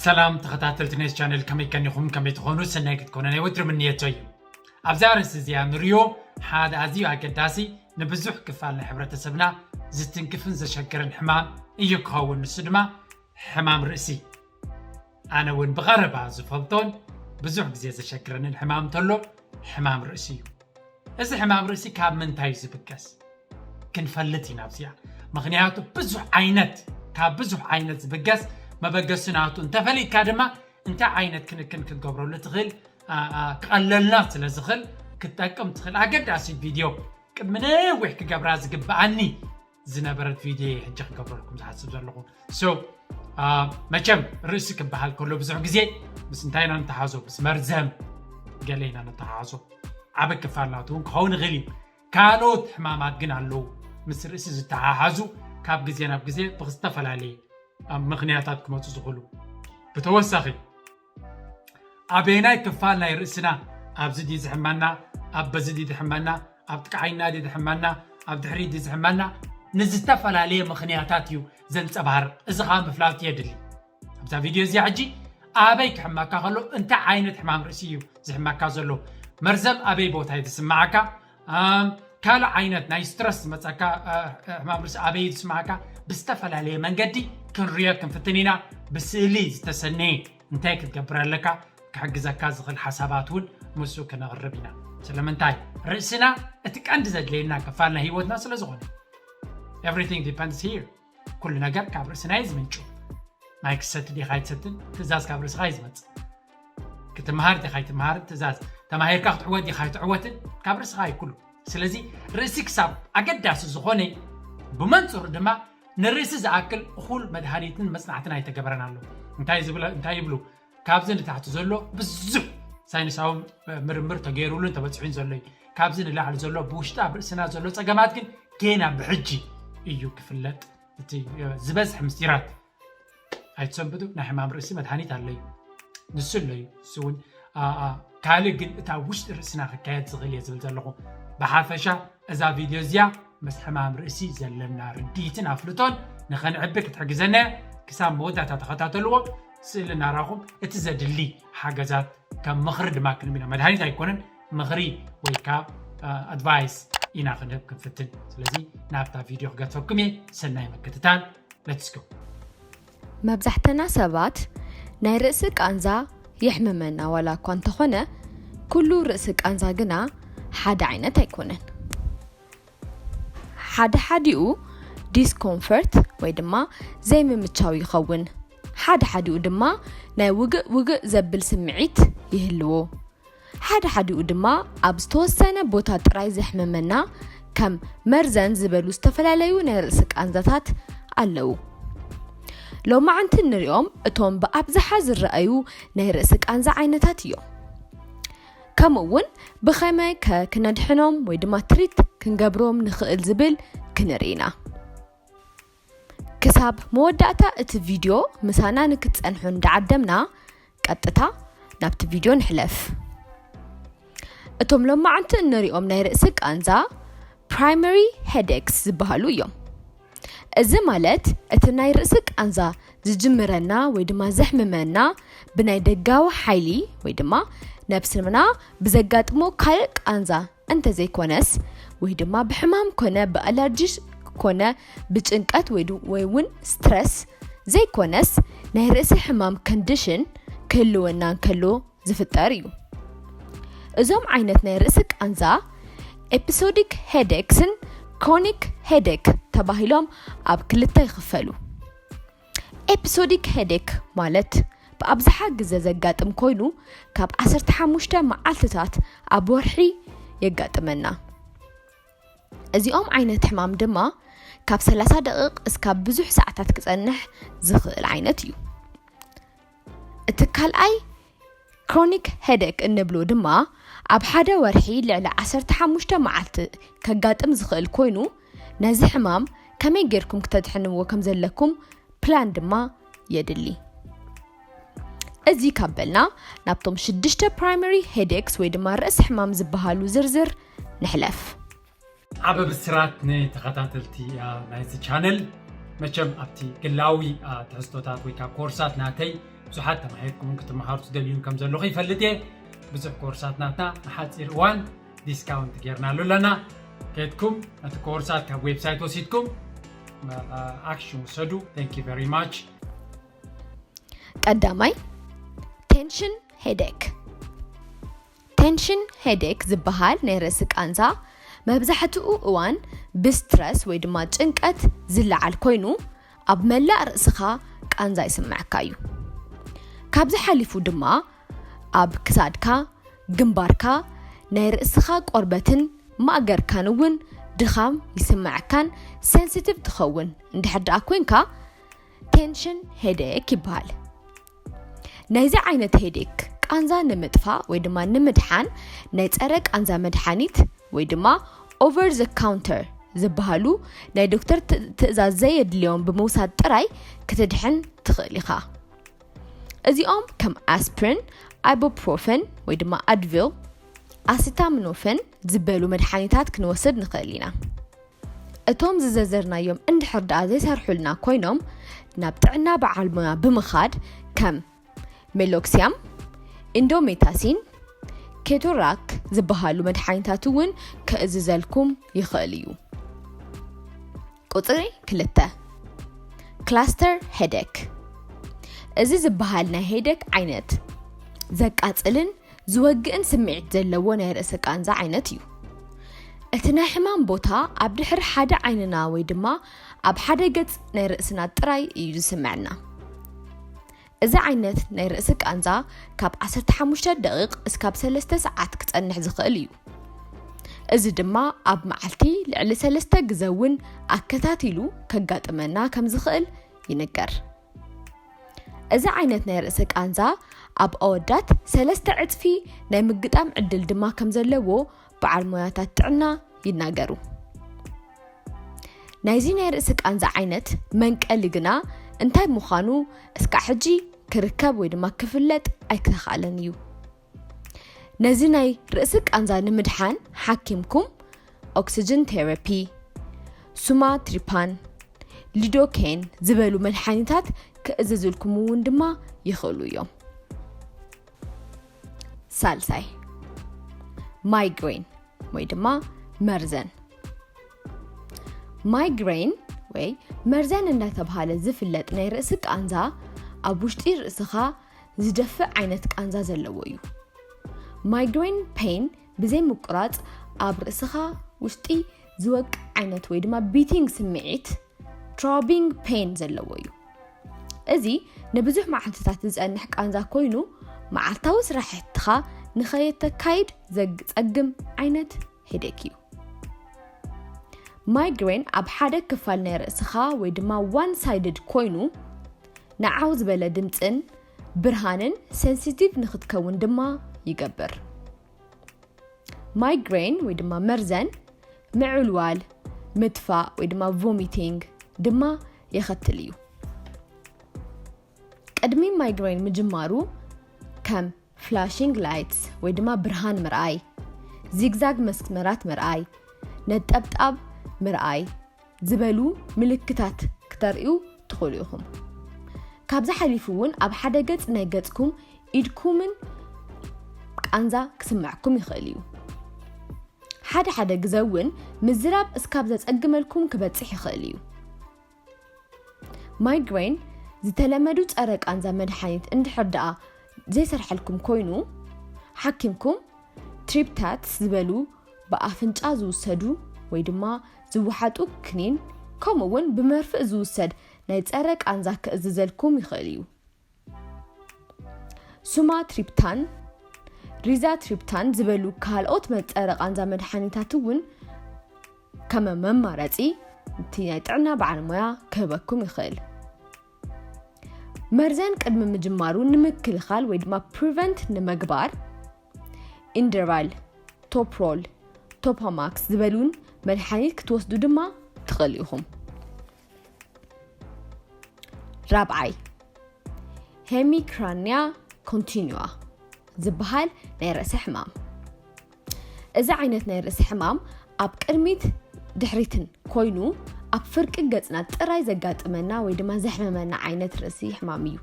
ሰላም ተኸታተልቲ ናይዚ ቻነል፣ ከመይ ከኒኹም? ከመይ ትኾኑ? ሰናይ ክትኮኑ ናይ ወትሪ ምንየቶ እዩ። ኣብዛ ርእሲ እዚኣ ንሪኦ ሓደ ኣዝዩ ኣገዳሲ፣ ንብዙሕ ክፋል ናይ ሕብረተሰብና ዝትንክፍን ዘሸግርን ሕማም እዩ ክኸውን። ንሱ ድማ ሕማም ርእሲ። ኣነ እውን ብቐረባ ዝፈልጦን ብዙሕ ግዜ ዘሸግረንን ሕማም እንተሎ ሕማም ርእሲ እዩ። እዚ ሕማም ርእሲ ካብ ምንታይ እዩ ዝብገስ? ክንፈልጥ ኢና ኣብዚኣ። ምኽንያቱ ብዙሕ ዓይነት፣ ካብ ብዙሕ ዓይነት ዝብገስ መበገሲ ናቱ እንተፈሊጥካ ድማ እንታይ ዓይነት ክንክን ክትገብረሉ ትኽእል፣ ኣ፣ ኣ፣ ክቐለልና ስለ ዝኽእል ክትጠቅም ትኽእል ኣገዳሲ ቪድዮ ቅድሚ ነዊሕ ክገብራ ዝግብኣኒ ዝነበረት ቪድዮ እየ ሕጂ ክገብረልኩም ዝሓስብ ዘለኹ። So፣ ኣ፣ መቸም ርእሲ ክበሃል ከሎ ብዙሕ ግዜ ምስ እንታይ ኢና ንተሓዞ? ምስ መርዘም ገለ ኢና ንተሓዞ። ዓቢ ክፋል ናቱ እውን ክኸውን ይኽእል እዩ። ካልኦት ሕማማት ግን ኣለዉ ምስ ርእሲ ዝተሓሓዙ፣ ካብ ግዜ ናብ ግዜ ብዝተፈላለየ፣ ኣ፣ ምኽንያታት ክመጹ ዝኽእሉ። ብተወሳኺ ኣበየናይ ክፋል ናይ ርእስና፣ ኣብዚ ድዩ ዝሕመና፣ ኣብ በዚ ድዩ ዝሕመና፣ ኣብ ጥቃዓይና ድዩ ዝሕመና፣ ኣብ ድሕሪት ድዩ ዝሕመና፣ ንዝተፈላለየ ምኽንያታት እዩ ዘንጸባርቕ። እዚ ኸኣ ምፍላጥ የድሊ። ኣብዛ ቪድዮ እዚኣ ሕጂ ኣበይ ክሕመካ ከሎ፣ እንታይ ዓይነት ሕማም ርእሲ እዩ ዝሕመካ ዘሎ፣ መርዘም ኣበይ ቦታ እዩ ዝስምዓካ፣ ኣም፣ ካልእ ዓይነት ናይ ስትረስ ዝመጸካ፣ እ፣ እ፣ ሕማም ርእሲ ኣበይ ዝስምዓካ፣ ብዝተፈላለየ መንገዲ ክንሪኦ ክንፍትን ኢና። ብስእሊ ዝተሰነየ እንታይ ክትገብር ኣለካ ክሕግዘካ ዝኽእል ሓሳባት እውን ምስኡ ክነቕርብ ኢና። ስለምንታይ? ርእስና እቲ ቀንዲ ዘድለየና ክፋል ናይ ህይወትና ስለ ዝኾነ። Everything depends here። ኩሉ ነገር ካብ ርእስና እዩ ዝምንጩ። ማይ ክትሰቲ ዲኻ ኣይትሰትን? ትእዛዝ ካብ ርእስኻ እዩ ዝመጽእ። ክትመሃር ዲኻ ኣይትመሃርን? ትእዛዝ። ተማሂርካ ክትዕወት ዲኻ ኣይትዕወትን? ካብ ርእስኻ እዩ ኩሉ። ስለዚ ርእሲ ክሳብ ኣገዳሲ ዝኾነ፣ ብመንጽሩ ድማ ንርእሲ ዝኣክል እኹል መድሃኒትን መጽናዕትን ኣይተገበረን ኣሎ። እንታይ ዝብለ-፣ እንታይ ይብሉ? ካብዚ ንታሕቲ ዘሎ ብዙሕ ሳይንሳዊ ምርምር ተገይሩሉን ተበጽሑን ዘሎ እዩ። ካብዚ ንላዕሊ ዘሎ ብውሽጢ ኣብ ርእስና ዘሎ ጸገማት ግን ገና ብሕጂ እዩ ክፍለጥ። እቲ ዝበዝሕ ምስጢራት ኣይትሰንብዱ። ናይ ሕማም ርእሲ መድሃኒት ኣሎ እዩ። ንሱ ኣሎ እዩ። ንሱ እውን፣ ኣ፣ ኣ፣ ካልእ ግን እታ ውሽጢ ርእስና ክካየድ ዝኽእል እየ ዝብል ዘለኹ። ብሓፈሻ እዛ ቪድዮ እዚኣ ምስ ሕማም ርእሲ ዘለና ርድኢትን ኣፍልጦን ንኸንዕቢ ክትሕግዘና እያ። ክሳብ መወዳእታ ተኸታተልዎ። ስእሊ እናራኹም እቲ ዘድሊ ሓገዛት ከም ምኽሪ ድማ ክንብ ኢና። መድሃኒት ኣይኮነን፣ ምኽሪ ወይ ካብ፣ ኣ፣ ኣድቫይስ ኢና ክንህብ ክንፍትን። ስለዚ ናብታ ቪድዮ ክገድፈኩም እየ። ሰናይ ምክትታል። Let's go። መብዛሕተና ሰባት ናይ ርእሲ ቃንዛ የሕምመና ዋላ እኳ እንተኾነ፣ ኩሉ ርእሲ ቃንዛ ግና ሓደ ዓይነት ኣይኮነን። ሓደ ሓዲኡ ዲስኮምፈርት ወይ ድማ ዘይምምቻው ይኸውን። ሓደ ሓዲኡ ድማ ናይ ውግእ ውግእ ዘብል ስምዒት ይህልዎ። ሓደ ሓዲኡ ድማ ኣብ ዝተወሰነ ቦታ ጥራይ ዘሕምመና ከም መርዘን ዝበሉ ዝተፈላለዩ ናይ ርእሲ ቃንዛታት ኣለዉ። ሎማዓንቲ እንሪኦም እቶም ብኣብዝሓ ዝረኣዩ ናይ ርእሲ ቃንዛ ዓይነታት እዮም። ከምኡ እውን ብኸመይ ከ ክነድሕኖም ወይ ድማ ትሪት ክንገብሮም ንኽእል ዝብል ክንርኢ ኢና። ክሳብ መወዳእታ እቲ ቪድዮ ምሳና ንክትጸንሑ እንዳዓደምና ቀጥታ ናብቲ ቪድዮ ንሕለፍ። እቶም ሎማዓንቲ እንሪኦም ናይ ርእሲ ቃንዛ ፕራይመሪ ሄዴክስ ዝበሃሉ እዮም። እዚ ማለት እቲ ናይ ርእሲ ቃንዛ ዝጅምረና ወይ ድማ ዘሕምመና ብናይ ደጋዊ ሓይሊ ወይ ድማ ነብስና ብዘጋጥሞ ካልእ ቃንዛ እንተዘይኮነስ ወይ ድማ ብሕማም ኮነ ብኣለርጂ ኮነ ብጭንቀት ወይ ድ-፣ ወይ እውን ስትረስ ዘይኮነስ ናይ ርእሲ ሕማም ኮንዲሽን ክህልወና እንከሎ ዝፍጠር እዩ። እዞም ዓይነት ናይ ርእሲ ቃንዛ ኤፒሶዲክ ሄዴክስን ክሮኒክ ሄዴክ ተባሂሎም ኣብ ክልተ ይኽፈሉ። ኤፒሶዲክ ሄዴክ ማለት ብኣብዝሓ ግዘ ዘጋጥም ኮይኑ ካብ ዓሰርተ ሓሙሽተ መዓልትታት ኣብ ወርሒ የጋጥመና። እዚኦም ዓይነት ሕማም ድማ ካብ ሰላሳ ደቂቕ እስካብ ብዙሕ ሰዓታት ክጸንሕ ዝኽእል ዓይነት እዩ። እቲ ካልኣይ ክሮኒክ ሄዴክ እንብሎ ድማ ኣብ ሓደ ወርሒ ልዕሊ ዓሰርተ ሓሙሽተ መዓልቲ ከጋጥም ዝኽእል ኮይኑ ነዚ ሕማም ከመይ ጌርኩም ክተድሕንዎ ከም ዘለኩም ፕላን ድማ የድሊ። እዚ ካብ በልና ናብቶም ሽዱሽተ ፕራይመሪ ሄዴክስ ወይ ድማ ርእሲ ሕማም ዝበሃሉ ዝርዝር ንሕለፍ። ዓበ ብስራት ንተኸታተልቲ ናይዚ ቻነል። መቸም ኣብቲ ግላዊ ትሕዝቶታት ወይ ከዓ ኮርሳት ናተይ ብዙሓት ተማሂርኩም ክትመሃሩ ትደልዩን ከም ዘለኹ ይፈልጥ እየ። ብዙሕ ኮርሳት ናትና ንሓፂር እዋን ዲስካውንት ጌርናሉ ኣለና። ከድኩም ነቲ ኮርሳት ካብ ዌብሳይት ወሲድኩም ኣክሽን ውሰዱ። Thank you very much። ቀዳማይ፣ ቴንሽን ሄዴክ። ቴንሽን ሄዴክ ዝበሃል ናይ ርእሲ ቃንዛ መብዛሕትኡ እዋን ብስትረስ ወይ ድማ ጭንቀት ዝለዓል ኮይኑ፣ ኣብ መላእ ርእስኻ ቃንዛ ይስምዐካ እዩ። ካብዚ ሓሊፉ ድማ ኣብ ክሳድካ፣ ግንባርካ፣ ናይ ርእስኻ ቆርበትን ማእገርካን እውን ድኻም ይስምዐካን ሴንሲቲቭ ትኸውን እንድሕር ደኣ ኮንካ፣ ቴንሽን ሄዴክ ይበሃል። ናይዚ ዓይነት ሄዴክ ቃንዛ ንምጥፋእ ወይ ድማ ንምድሓን ናይ ጸረ ቃንዛ መድሓኒት ወይ ድማ ኦቨር ዘ ካውንተር ዝበሃሉ ናይ ዶክተር ትእዛዝ ዘየድልዮም ብምውሳድ ጥራይ ክትድሕን ትኽእል ኢኻ። እዚኦም ከም ኣስፕሪን፣ ኣይቦፕሮፈን ወይ ድማ ኣድቪል፣ ኣሲታምኖፈን ዝበሉ መድሓኒታት ክንወስድ ንኽእል ኢና። እቶም ዝዘዘርናዮም እንድሕር ደኣ ዘይሰርሑልና ኮይኖም ናብ ጥዕና በዓል ሞያ ብምኻድ ከም ሜሎክሲያም፣ ኢንዶሜታሲን፣ ኬቶራክ ዝበሃሉ መድሓኒታት እውን ክእዝዘልኩም ይኽእል እዩ። ቁፅሪ ክልተ፣ ክላስተር ሄደክ። እዚ ዝበሃል ናይ ሄደክ ዓይነት ዘቃፅልን ዝወግእን ስምዒት ዘለዎ ናይ ርእሲ ቃንዛ ዓይነት እዩ። እቲ ናይ ሕማም ቦታ ኣብ ድሕሪ ሓደ ዓይንና ወይ ድማ ኣብ ሓደ ገፅ ናይ ርእስና ጥራይ እዩ ዝስምዐና። እዚ ዓይነት ናይ ርእሲ ቃንዛ ካብ ዓሰርተ ሓሙሽተ ደቂቕ እስካብ ሰለስተ ሰዓት ክጸንሕ ዝኽእል እዩ። እዚ ድማ ኣብ መዓልቲ ልዕሊ ሰለስተ ግዘ እውን ኣከታቲሉ ከጋጥመና ከም ዝኽእል ይንገር። እዚ ዓይነት ናይ ርእሲ ቃንዛ ኣብ ኣወዳት ሰለስተ ዕጽፊ ናይ ምግጣም ዕድል ድማ ከም ዘለዎ በዓል ሞያታት ጥዕና ይናገሩ። ናይዚ ናይ ርእሲ ቃንዛ ዓይነት መንቀሊ ግና እንታይ ምዃኑ እስካዕ ሕጂ ክርከብ ወይ ድማ ክፍለጥ ኣይተኻእለን እዩ። ነዚ ናይ ርእሲ ቃንዛ ንምድሓን ሓኪምኩም ኦክስጅን ቴራፒ፣ ሱማትሪፓን፣ ሊዶኬን ዝበሉ መድሓኒታት ክእዝዝልኩም እውን ድማ ይኽእሉ እዮም። ሳልሳይ፣ ማይግሬን ወይ ድማ መርዘን። ማይግሬን ወይ መርዘን እንዳተባሃለ ዝፍለጥ ናይ ርእሲ ቃንዛ ኣብ ውሽጢ ርእስኻ ዝደፍእ ዓይነት ቃንዛ ዘለዎ እዩ። ማይግሬን ፔን ብዘይ ምቁራጽ ኣብ ርእስኻ ውሽጢ ዝወቅ ዓይነት ወይ ድማ ቢቲንግ ስምዒት ትሮቢንግ ፔን ዘለዎ እዩ። እዚ ንብዙሕ መዓልትታት ዝጸንሕ ቃንዛ ኮይኑ መዓልታዊ ስራሕትኻ ንኸየተካይድ ዘጸግም ዓይነት ሄደክ እዩ። ማይግሬን ኣብ ሓደ ክፋል ናይ ርእስኻ ወይ ድማ ዋን ሳይድድ ኮይኑ ንዓው ዝበለ ድምፅን ብርሃንን ሴንሲቲቭ ንክትከውን ድማ ይገብር። ማይግሬን ወይ ድማ መርዘን ምዕልዋል፣ ምትፋእ ወይ ድማ ቮሚቲንግ ድማ የኸትል እዩ። ቅድሚ ማይግሬን ምጅማሩ ከም ፍላሽንግ ላይትስ ወይ ድማ ብርሃን ምርኣይ፣ ዚግዛግ መስመራት ምርኣይ፣ ነጠብጣብ ምርኣይ ዝበሉ ምልክታት ክተርእዩ ትኽእሉ ኢኹም። ካብዚ ሓሊፉ እውን ኣብ ሓደ ገጽ ናይ ገጽኩም ኢድኩምን ቃንዛ ክስምዐኩም ይኽእል እዩ። ሓደ ሓደ ግዘ እውን ምዝራብ እስካብ ዘጸግመልኩም ክበጽሕ ይኽእል እዩ። ማይግሬን ዝተለመዱ ጸረ ቃንዛ መድሓኒት እንድሕር ደኣ ዘይሰርሐልኩም ኮይኑ ሓኪምኩም ትሪፕታትስ ዝበሉ ብኣፍንጫ ዝውሰዱ ወይ ድማ ዝወሓጡ ክኒን ከምኡ እውን ብመርፍእ ዝውሰድ ናይ ጸረ ቃንዛ ክእዝዘልኩም ይኽእል እዩ። ሱማትሪፕታን፣ ሪዛትሪፕታን ዝበሉ ካልኦት መጸረ ቃንዛ መድሓኒታት እውን ከም መማረጺ እቲ ናይ ጥዕና በዓል ሞያ ክህበኩም ይኽእል። መርዘን ቅድሚ ምጅማሩ ንምክልኻል ወይ ድማ ፕሪቨንት ንምግባር ኢንደርቫል፣ ቶፕሮል፣ ቶፓማክስ ዝበሉን መድሓኒት ክትወስዱ ድማ ትኽእሉ ኢኹም። ራብዓይ፣ ሄሚክራንያ ኮንቲኑዋ ዝበሃል ናይ ርእሲ ሕማም። እዚ ዓይነት ናይ ርእሲ ሕማም ኣብ ቅድሚት ድሕሪትን ኮይኑ ኣብ ፍርቂ ገጽና ጥራይ ዘጋጥመና ወይ ድማ ዘሕመመና ዓይነት ርእሲ ሕማም እዩ።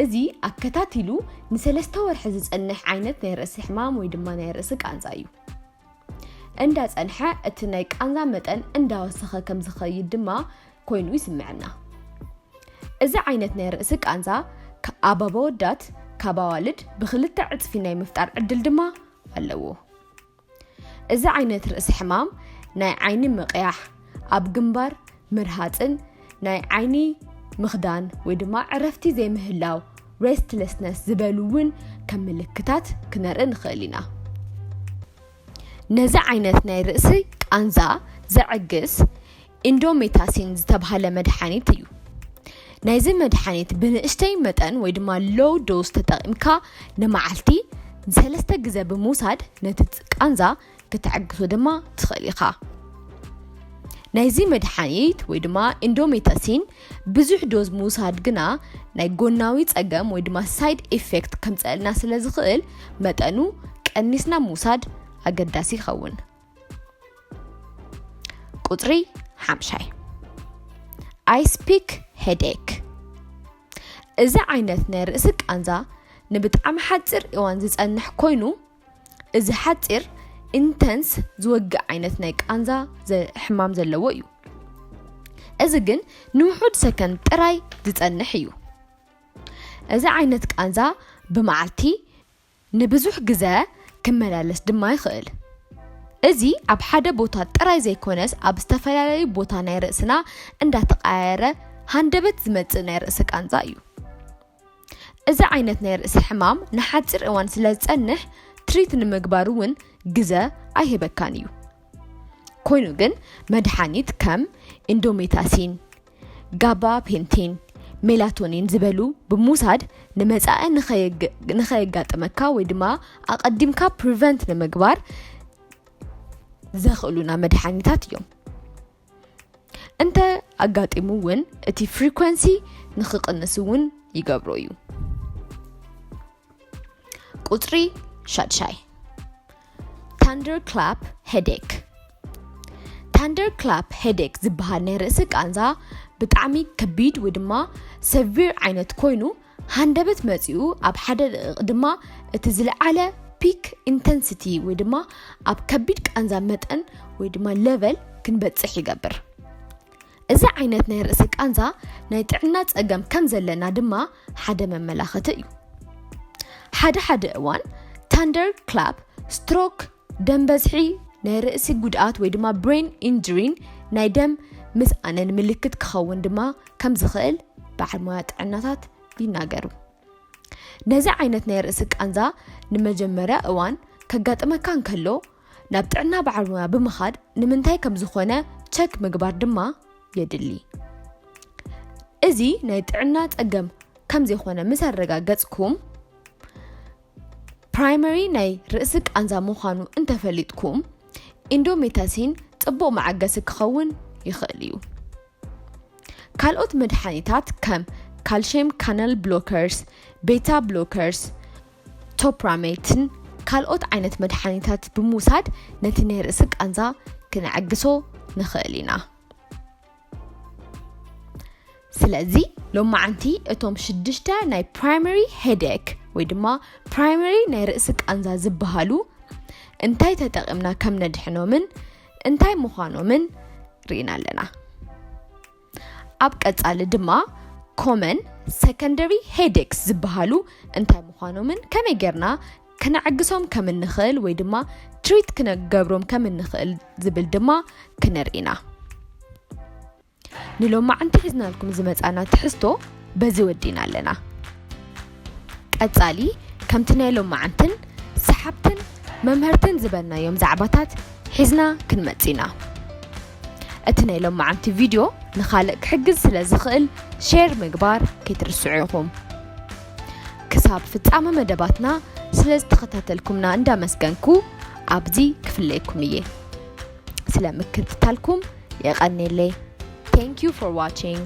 እዚ ኣከታቲሉ ንሰለስተ ወርሒ ዝጸንሕ ዓይነት ናይ ርእሲ ሕማም ወይ ድማ ናይ ርእሲ ቃንዛ እዩ። እንዳጸንሐ እቲ ናይ ቃንዛ መጠን እንዳወሰኸ ከም ዝኸይድ ድማ ኮይኑ ይስምዐና። እዚ ዓይነት ናይ ርእሲ ቃንዛ ከ-፣ ኣብ ኣወዳት ካብ ኣዋልድ ብክልተ ዕጽፊ ናይ ምፍጣር ዕድል ድማ ኣለዎ። እዚ ዓይነት ርእሲ ሕማም ናይ ዓይኒ ምቕያሕ፣ ኣብ ግንባር ምርሃጽን ናይ ዓይኒ ምኽዳን ወይ ድማ ዕረፍቲ ዘይምህላው፣ ሬስትለስነስ፣ ዝበሉ እውን ከም ምልክታት ክነርኢ ንኽእል ኢና። ነዚ ዓይነት ናይ ርእሲ ቃንዛ ዘዕግስ ኢንዶሜታሲን ዝተብሃለ መድሓኒት እዩ። ናይዚ መድሓኒት ብንእሽተይ መጠን ወይ ድማ ሎው ዶዝ ተጠቒምካ ንመዓልቲ ንሰለስተ ግዘ ብምውሳድ ነቲ ቃንዛ ክተዕግሶ ድማ ትኽእል ኢኻ። ናይዚ መድሓኒት ወይ ድማ ኢንዶሜታሲን ብዙሕ ዶዝ ምውሳድ ግና ናይ ጎናዊ ጸገም ወይ ድማ ሳይድ ኢፌክት ከምጸልና ስለ ዝኽእል መጠኑ ቀኒስና ምውሳድ ኣገዳሲ ይኸውን። ቁጽሪ ሓምሻይ፣ ኣይስፒክ ሄዴክ። እዚ ዓይነት ናይ ርእሲ ቃንዛ ንብጣዕሚ ሓጺር እዋን ዝጸንሕ ኮይኑ፣ እዚ ሓጺር ኢንተንስ ዝወግእ ዓይነት ናይ ቃንዛ ዘ-፣ ሕማም ዘለዎ እዩ። እዚ ግን ንውሑድ ሰከንድ ጥራይ ዝጸንሕ እዩ። እዚ ዓይነት ቃንዛ ብመዓልቲ ንብዙሕ ግዘ ክመላለስ ድማ ይኽእል። እዚ ኣብ ሓደ ቦታ ጥራይ ዘይኮነስ ኣብ ዝተፈላለዩ ቦታ ናይ ርእስና እንዳተቐያየረ ሃንደበት ዝመጽእ ናይ ርእሲ ቃንዛ እዩ። እዚ ዓይነት ናይ ርእሲ ሕማም ንሓጺር እዋን ስለ ዝጸንሕ ትሪት ንምግባር እውን ግዘ ኣይህበካን እዩ። ኮይኑ ግን መድሓኒት ከም ኢንዶሜታሲን፣ ጋባፔንቲን፣ ሜላቶኒን ዝበሉ ብምውሳድ ንመጻኢ ንኸየግ-፣ ንኸየጋጥመካ ወይ ድማ ኣቐዲምካ ፕሪቨንት ንምግባር ዘኽእሉና መድሓኒታት እዮም። እንተ ኣጋጢሙ እውን እቲ ፍሪኮንሲ ንኽቕንስ እውን ይገብሮ እዩ። ቁጽሪ ሻድሻይ፣ ታንደር ክላፕ ሄዴክ። ታንደር ክላፕ ሄዴክ ዝበሃል ናይ ርእሲ ቃንዛ ብጣዕሚ ከቢድ ወይ ድማ ሰቪር ዓይነት ኮይኑ፣ ሃንደበት መጺኡ ኣብ ሓደ ደቂቕ ድማ እቲ ዝለዓለ ፒክ ኢንተንሲቲ ወይ ድማ ኣብ ከቢድ ቃንዛ መጠን ወይ ድማ ሌቨል ክንበጽሕ ይገብር። እዚ ዓይነት ናይ ርእሲ ቃንዛ ናይ ጥዕና ጸገም ከም ዘለና ድማ ሓደ መመላኸቲ እዩ። ሓደ ሓደ እዋን ታንደር ክላፕ፣ ስትሮክ፣ ደም በዝሒ፣ ናይ ርእሲ ጉድኣት ወይ ድማ ብሬን ኢንጁሪን ናይ ደም ምስኣንን ምልክት ክኸውን ድማ ከም ዝኽእል በዓል ሞያ ጥዕናታት ይናገሩ። ነዚ ዓይነት ናይ ርእሲ ቃንዛ ንመጀመርያ እዋን ከጋጥመካ እንከሎ ናብ ጥዕና በዓል ሞያ ብምኻድ ንምንታይ ከም ዝኾነ ቸክ ምግባር ድማ የድሊ። እዚ ናይ ጥዕና ጸገም ከም ዘይኮነ ምስ ኣረጋገጽኩም፣ ፕራይመሪ ናይ ርእሲ ቃንዛ ምዃኑ እንተፈሊጥኩም፣ ኢንዶሜታሲን ጽቡቕ መዓገሲ ክኸውን ይኽእል እዩ። ካልኦት መድሓኒታት ከም ካልሽየም ካናል ብሎከርስ፣ ቤታ ብሎከርስ፣ ቶፕራሜትን ካልኦት ዓይነት መድሓኒታት ብምውሳድ ነቲ ናይ ርእሲ ቃንዛ ክነዕግሶ ንኽእል ኢና። ስለዚ ሎማዓንቲ እቶም ሽዱሽተ ናይ ፕራይመሪ ሄዴክ ወይ ድማ ፕራይመሪ ናይ ርእሲ ቃንዛ ዝበሃሉ እንታይ ተጠቒምና ከም ነድሕኖምን እንታይ ምዃኖምን ርኢና ኣለና። ኣብ ቀጻሊ ድማ ኮመን ሰከንደሪ ሄዴክስ ዝበሃሉ እንታይ ምዃኖምን ከመይ ጌርና ክነዕግሶም ከም እንኽእል ወይ ድማ ትሪት ክነገብሮም ከም እንኽእል ዝብል ድማ ክንርኢ ኢና። ንሎማዓንቲ ሒዝናልኩም ዝመጻና ትሕዝቶ በዚ ወዲና ኣለና። ቀጻሊ ከምቲ ናይ ሎማዓንትን ሰሓብትን መምሀርትን ዝበልናዮም ዛዕባታት ሒዝና ክንመጽእ ኢና። እቲ ናይ ሎማዓንቲ ቪድዮ ንኻልእ ክሕግዝ ስለ ዝኽእል ሼር ምግባር ከይትርስዑ ኢኹም። ክሳብ ፍጻመ መደባትና ስለ ዝተኸታተልኩምና እንዳመስገንኩ ኣብዚ ክፍለየኩም እየ። ስለ ምክትታልኩም የቐኔለይ። Thank you for watching.